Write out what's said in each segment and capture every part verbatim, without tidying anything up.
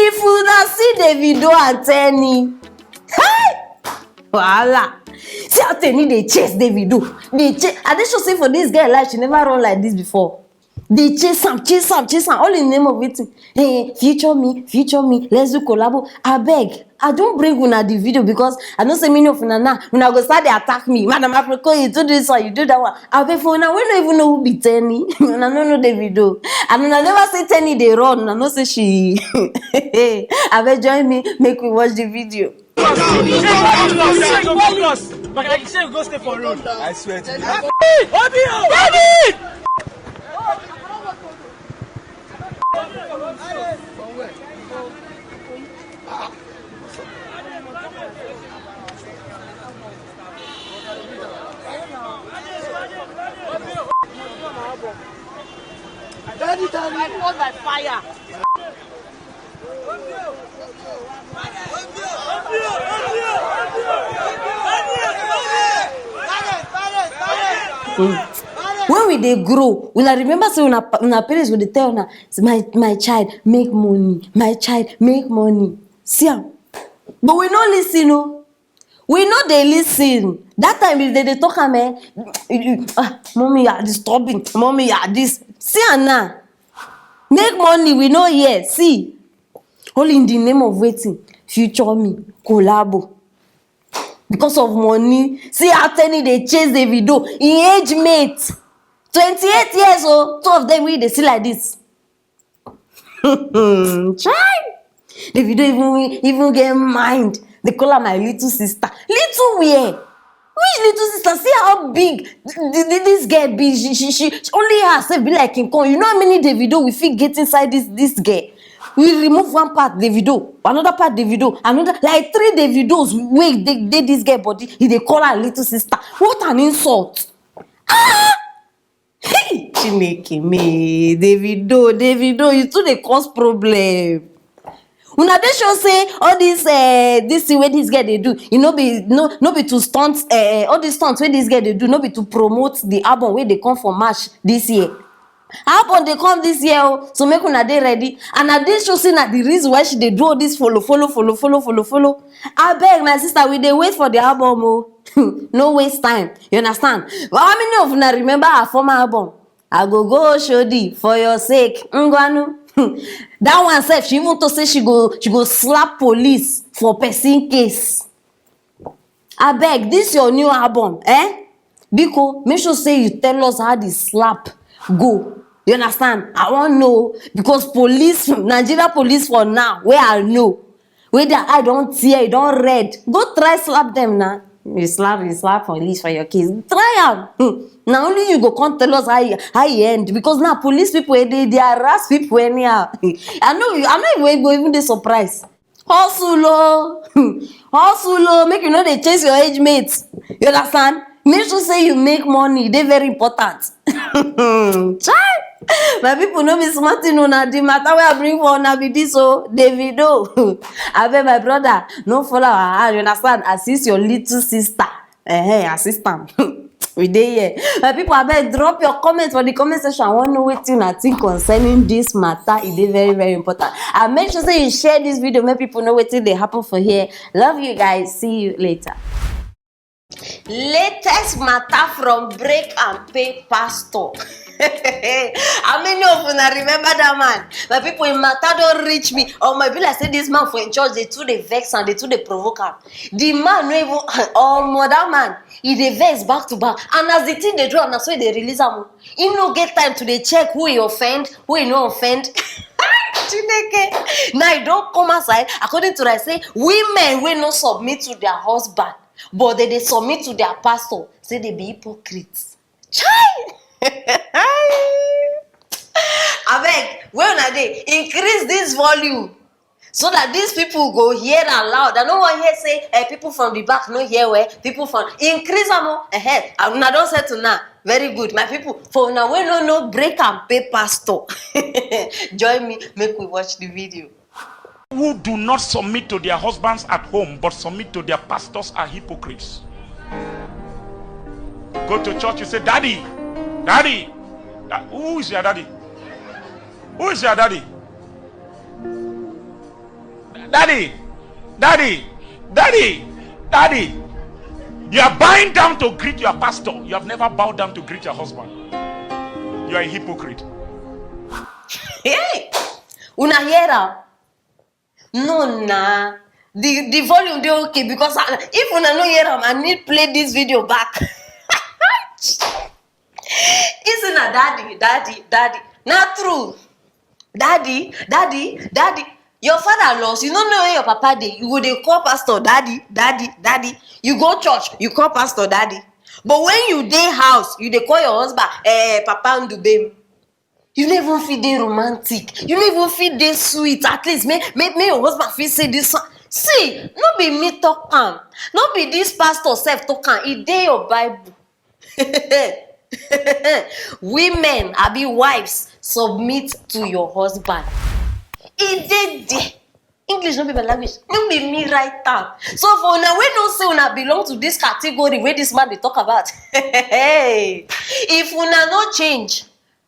If una see Davido and Tenny, hey! Wahala. See how Tenny dey chase Davido. Dey chase. I dey sure say for this girl life, she never run like this before. Dey chase am, chase am, chase am. All in the name of wetin? Hey, future me, future me. Let's do collabo. Abeg, I don bring una the video because I know say many of una now, una go start dey attack me. Madam Africa, you do this one, you do that one. Abeg, for una wey no even know who be Tenny, una no know Davido. And una never say Tenny dey run, una know say she. Abeg, join me, make we watch the video. Shey go stay for road. I swear to you. Daddy, daddy. I fall by fire. When we dey grow, una remember say una pa- una parents go dey tell una, "My my child, make money, my child, make money." See am, but we no listen o. We no dey listen. That time if they dey talk am, eh, you- you- ah, mommy, you are disturbing. Mommy, you are this. See am now. Make money, we no hear. See, only in the name of wetin? Future me, collabo. Because of money. See how Tenny dey chase Davido. Im age mate, twenty-eight years old. Two of them wey dey see like this. Chai! Davido even even get mind. They call her my little sister. Little where? Which little sister? See how big th- th- th- this girl be. She, she, she only herself be like King Kong. You know how many Davido we fit get inside this this girl? We remove one part Davido, another part Davido, another like three Davidos wey dey dey this girl body. He dey call her little sister. What an insult! Ah! Hey, Chineke me, Davido, Davido, you too dey cause problem. Una dey sure say all this uh, this thing wey this girl dey do, e no be no no be to stunt uh, all these stunts wey this girl dey do, no be to promote the album wey dey come for March this year. Album dey come this year o, so make una dey ready. And I dey sure say na the reason why she dey do all this follow follow follow follow follow follow. Abeg, my sister, we dey wait for the album o. No waste time. You understand? But how many of una remember her former album? I go go Oshodi for your sake. Ngwanu. That one sef, she even to say she go she go slap police for person case. Abeg, this your new album, eh? Biko, make sure say you tell us how the slap go. You understand? I wan know because police, Nigeria police for now, where I know, wey their eye don tear, e don red. Go try slap them na. You slap, you slap police for your case. Try am. Hmm. Na only you go come tell us how e how e end because now police people eh, dey dey harass people anyhow. I no I no even go even dey surprise. Hustle o, hustle o, make you no dey chase your age mate. You understand? Make sure say you make money, e dey very important. Chai! My people no be smart thing o, na the matter wey I bring for una be this o, Davido. Abeg my brother, no follow our hand, you understand? Assist your little sister. Eh, assist am. We dey here. My people, abeg drop your comment for the comment section. I wan know wetin una think concerning this matter. E dey very very important. And make sure say you share this video, make people know wetin dey happen for here. Love you guys. See you later. Latest matter from Break and Pay Pastor. How many of una remember that man? My people, im matter don reach me. Omo, e be like say this man for im church dey too dey vex am, dey too dey provoke am. The man no even omo that man, e dey vex back to back. And as the thing dey do am, na so e dey release am o. Im no get time to dey check who e offend, who e no offend. Chineke. Now e don come outside, according to like say women wey no submit to their husband, but dem dey submit to their pastor, say dem be hypocrites. Chai! Abeg, where una dey? Increase this volume so that these people go hear am loud. I no wan hear say eh, people from the back no hear well. People from increase am o. Eh, una don settle now. Very good, my people. For una wey no know, Break and Pay Pastor. Join me, make we watch the video. Who do not submit to their husbands at home but submit to their pastors are hypocrites. Go to church, you say, "Daddy, daddy, da- who is your daddy? Who is your daddy?" Daddy, daddy, daddy, daddy. You are bowing down to greet your pastor. You have never bowed down to greet your husband. You are a hypocrite. Hey, una hear am? No na. The the volume dey okay because I, if una no hear am, I need play this video back. He say na daddy, daddy, daddy. Na true. Daddy, daddy, daddy. Your father lost. You no know where your papa dey. You go dey call pastor daddy, daddy, daddy. You go church, you call pastor daddy. But when you dey house, you dey call your husband, eh, papa ndubem. You no even fit dey romantic. You no even fit dey sweet. At least make make make your husband fit say this one. See, no be me talk am. No be this pastor sef talk am. E dey your Bible. Women, abi wives, submit to your husband. E dey there. English no be my language. No be me write am. So for una wey know say una belong to this category wey this man dey talk about, hey, if una no change,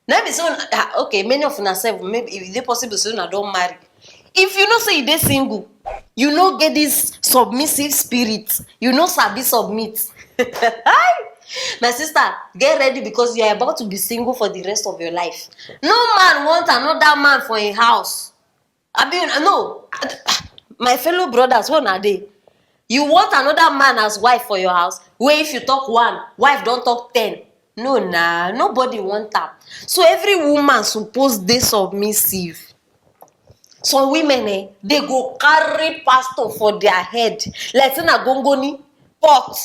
no be say una, ah, okay, many of una sef, maybe e dey possible say una don marry. If you know say you dey single, you no get this submissive spirit, you no sabi submit. My sister, get ready because you are about to be single for the rest of your life. No man want another man for a house. Abi una no, my fellow brothers, wey una dey? You want another man as wife for your house? Wey if you talk one, wife don talk ten. No na, nobody want am. So every woman suppose dey submissive. Some women, eh, they go carry pastor for their head like say na gongoni pot.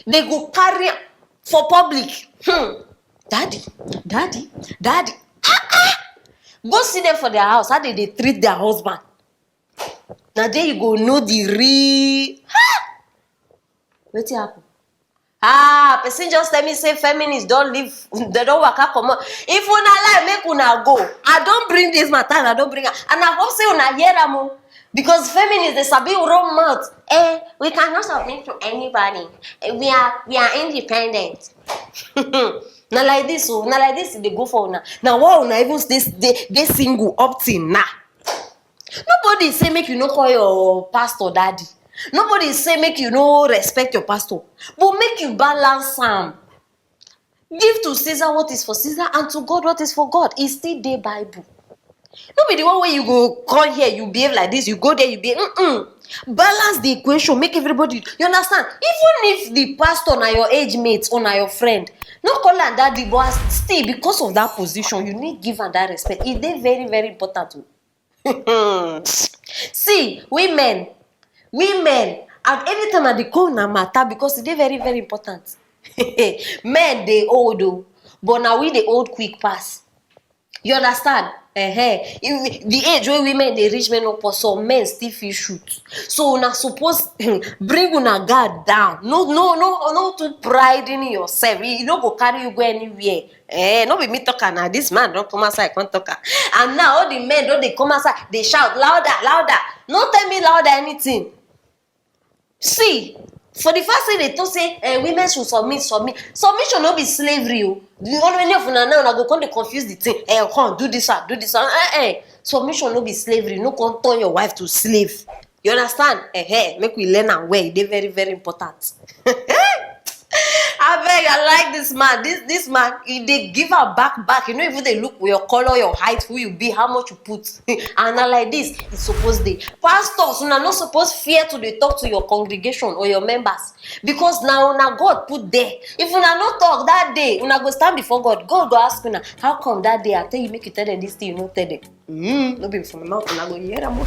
They go carry am for public. Hmm. Daddy, daddy, daddy. Ah, ah. Go see them for their house. How they dey treat their husband? Na there you go know the real. Ah! Wetin happen? Ah, person just tell me say feminists don leave, they don waka comot. If una like, make una go. I don bring this matter, I don bring am, and I hope say una hear am o, because feminists dey sabi run mouth. Eh, we cannot submit to anybody. Eh, we are we are independent. Na like this o, na like this e dey go for una. Na why una even stay dey dey single up till now. Nobody say make you no call your pastor daddy. Nobody say make you no respect your pastor. But make you balance am. Give to Caesar what is for Caesar and to God what is for God. E still dey Bible. No be the one wey you go come here, you behave like this, you go there, you behave. Mm-mm. Balance the equation, make everybody, you understand? Even if the pastor na your age mate or na your friend, no call am daddy, but as still because of that position, you need give am that respect. E dey very, very important o. See, women, women, and anytime I dey call una matter because e dey very, very important. Men dey old o, but na we dey old quick pass. You understand? Uh-huh. If the age wey women dey reach menopause, some men still fit shoot. So una suppose bring una guard down. No, no, no, no too pride in yourself. E no go carry you go anywhere. Eh, no be me talk am na. This man don come outside come talk am. And now all the men don dey come outside dey shout louder, louder. No tell me louder anything. See, for the first thing they talk say, eh, women should submit, submit. Submission no be slavery o. The only many of una now, una go come dey confuse the thing. Eh, come do this one, do this one. Eh, eh. Submission no be slavery. No come turn your wife to slave. You understand? Eh, eh. Make we learn am well. E dey very, very important. Abeg, I like this man. This this man, he dey give am back back. You no even dey look your color, your height, who you be, how much you put. And na like this e suppose dey. Pastors, una no suppose fear to dey talk to your congregation or your members, because na una God put there. If una no talk that day, una go stand before God. God go ask una, how come that day I tell you make you tell them this thing, you no tell them? Mm, no be from my mouth una go hear am o.